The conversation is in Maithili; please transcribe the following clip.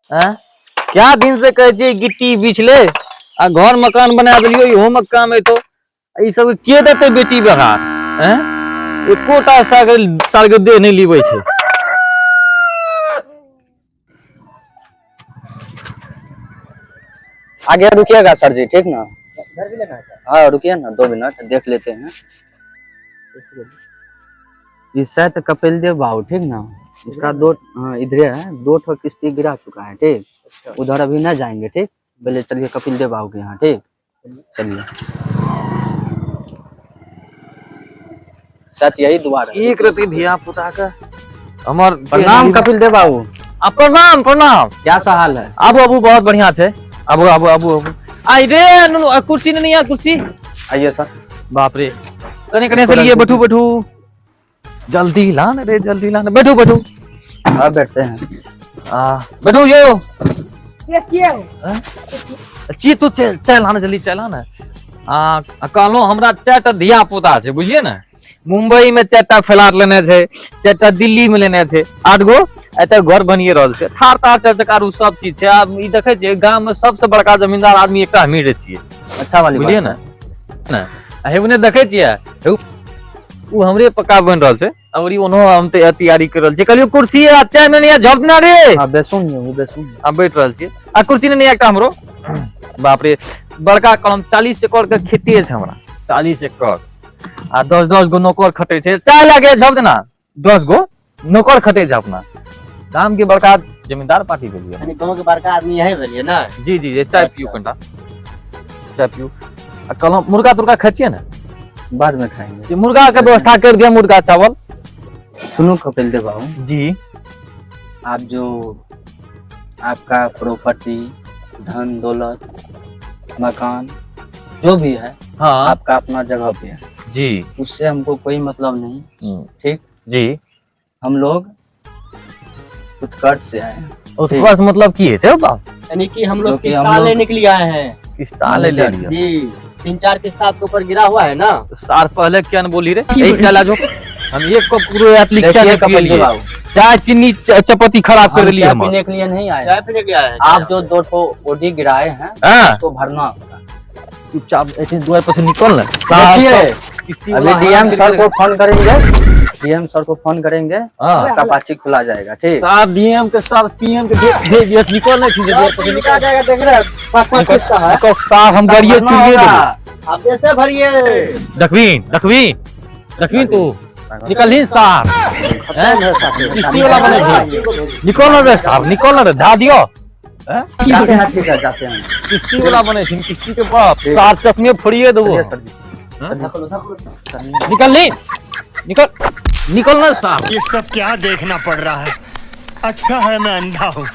हैं क्या दिन से कहै छियै गिट्टी बिछले आ घर मकान बना देलियो इहो मे काम एतो। ई सब के देतै बेटी बेहार? हैं, एकोटा साल साल के देह नहि लीबै छै। आगे रुकिएगा सर जी, ठीक ना? हाँ रुकिए ना, 2 मिनट देख लेते हैं। इससे तो कपिल देव भाव, ठीक ना? उसका दो, हाँ, इधरे है, दो ठो किस्ती गिरा चुका है, ठीक? उधर अभी न जाएंगे, ठीक? पहले चलिए कपिल देव भाव के यहाँ, ठीक? चलिए, शायद यही द्वार है। एक रति धिया पुता के हमर। प्रणाम कपिल देव बाबू। आ, प्रणाम प्रणाम। क्या सा हाल है? आबू आबू, बहुत बढ़िया छै। आबू आबू आबू आबू। आई रे नुनू, आ, कुर्सी नहीं आ कुर्सी। आइए सर। बाप रे, कने कने से लिए। बैठू बैठू, जल्दी ला ना रे, जल्दी ला ना। बैठू बैठू। हाँ, बैठते हैं। आ, बैठू यो। के छियै? छी तू, चल चल आना, जल्दी चल आना। आ आ, कहलहुँ हमरा चारिटा धिया पुता छै, बुझलियै ने? मुंबई में चारिटा फ्लैट लेने छै, चारिटा दिल्ली में लेने छै, 8 गो एतऽ घर बनिए रहल छै। थार तार चारि चक्का आरू सब चीज छै। आब ई देखै छियै, गाम में सबसे बड़का जमींदार आदमी एकटा हमही छियै। अच्छा वाली बुझलियै बात। ने ने आ हेबने देखै छियै, हे उ हमरे पक्का बनि रहल छै और ई ओनो हम तऽ तैयारी कर रहल छियै। कहलियौ कुर्सी आ चाय में नहीं झप ना रे। हाँ, बेसुन वो बेसुन। आ बैठ रहल छियै। आ कुर्सी नहीं एकटा हमरो। बाप रे, बड़का कलम, 40 एकड़ के खेती छै हमरा, 40 एकड़ आ 10 10 गो नौकर खटै छै। चाय लागे झप देना। 10 गो नौकर खटै छै। अपना गाम के बड़का जमींदार पार्टी भेलियै। यानी गाँव के बड़का आदमी यही भेलियै ना? जी जी जी, चाय पियू, कनिटा चाय पियू। आ कहलहुँ मुर्गा तुर्गा खाइ छियै ने? बाद में खाएंगे। जे मुर्गा के व्यवस्था कर दिया, मुर्गा चावल। सुनो कपिल देव बाबू। जी। आप जो आपका प्रॉपर्टी, धन दौलत, मकान जो भी है, आपका अपना जगह पे है। उससे हमको कोई मतलब नहीं, ठीक? जी। हम लोग उत्कर्ष से आए हैं। उत्कर्ष मतलब की है छै बाप? यानी कि हम जो लोग कि हम किस्ता लोग- लेने के लिए आए हैं। किस्ता ले ले लिया। जी, तीन चार किस्ता आपके ऊपर गिरा हुआ है ना? सार पहले क्या न बोली रे? यही चला जो हम एक कप पूरे आतली चाय देखिए नहीं कपिल देव पियलिए। बाबू, चाय चीनी चपाती खराब कर हम देली चाय हमर। पीने के लिए नहीं आए। चाय पीने के लिए आए हैं। आप जो दो ठो ओडी गिराए हैं, उसको भरना होगा। चुपचाप ऐसे द्वार पर से निकल ना साफ। देखिए, किस्ती अभी वाला डीएम हाथ सर को फोन करेंगे, डीएम सर को फोन करेंगे, आपका पाची खुला जाएगा, ठीक? साफ डीएम के साथ पीएम के भेज भेज, निकल नहीं ठीक द्वार पर से निकल। आ जाएगा, देख रहे हैं, पाँच पाँच किस्ता है। निकल साफ, हम गाड़िए भरना चुरिए होगा। देबै। आप जैसे भरिए। देखबी देखबी देखबी, तू निकल ही साफ हैं? किस्ती वाला बने छै। निकल ना रे साहब, निकल ना रे, धा दियो। हैं? जाते हैं, ठीक है, जाते हैं। किस्ती वाला बने छै, किस्ती के बाप सात चश्मे फोड़िए देबो। चलिए सर जी। निकल ली, निकल निकल ना साहब। ये सब क्या देखना पड़ रहा है? अच्छा है मैं अंधा हूँ।